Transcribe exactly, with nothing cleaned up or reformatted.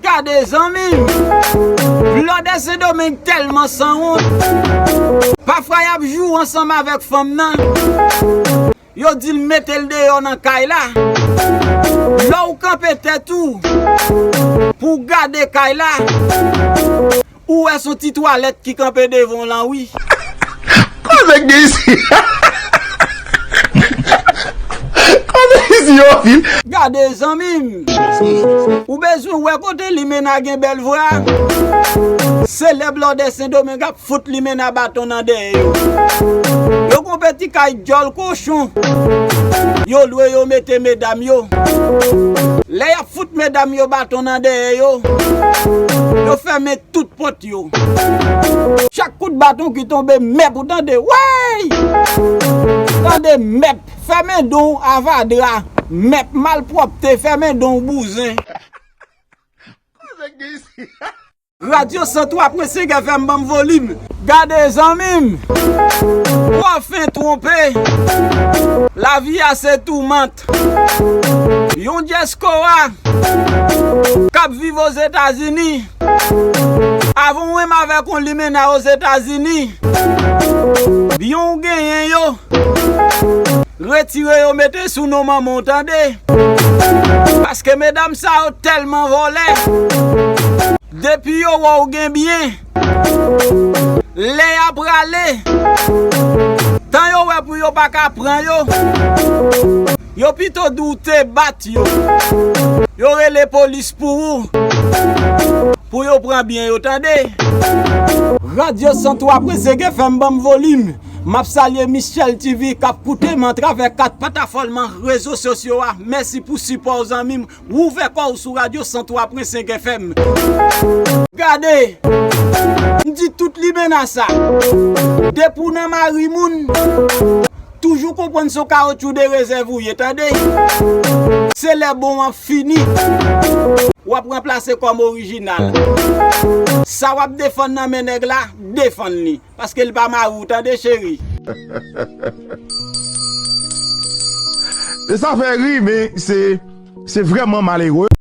Gade zanmi m. Blòdè Sendomeng tèlman sanwont. Pafwa y ap joure ansanm avèk fanm nan. Yo di l mete l deyò nan kay la. Lè w kanpe tèt ou pou w gade kay la, ou wè s on ti twalèt ki kanpe devan w lan wi. Koze k gen isi? Koze isi yo anpil. Gade zanmi m. Ou bezwen wè kote limena gen bèl vwa? Se lè blòdè Sendomeng ap fout limena baton nan dèyè yo. Yo gon peti kay djòl kochon. Yo lwe yo mete medam yo. Lè y ap fout medam yo baton nan dèyè yo, yo fèmen tout pòt yo. Chak kout baton ki tonbe, mèp ou tande, wey! Tande mèp, fèmen don w avadra, mèp malpwòpte, fèmen don w bouzen. Koze k gen isi? Radyo san twa pwen senk F M, ban m volim. Gade zanmi m, w ap fen twonpe. Lavi a se toumant. Yon dyaspora k ap viv Ozetazini. Avan w menm avèk yon limena Ozetazini, byen w genyen yo, retire yo mete sou non manman w tande. Paske medam sa yo tèlman vòlè. Depi yo wè w gen byen, lè y ap prale, tan yo wè pou yo pa ka pran yo, yo pito di w te bat yo. Yo rele polis pou ou, pou yo pran byen yo, tande. Radyo san twa pwen senk F M, ban m volim. M ap salye Michel T V k ap koute m atravè kat patafòlman rezo sosyo a. Mèsi pou sipò w, zanmi m. Ouvè kò w sou radyo san twa pwen senk F M. Gade, m di tout limena sa. Depi w nan mari moun, toujou konprann se yon kawotchou de rezèv ou ye, tande. Se lè bon an fini, w ap ranplase kòm orijinal. Sa w ap defann nan men nèg la, defann li. Paske li pa mari w, tande, cheri. E sa fè ri, men se, se vrèman malere.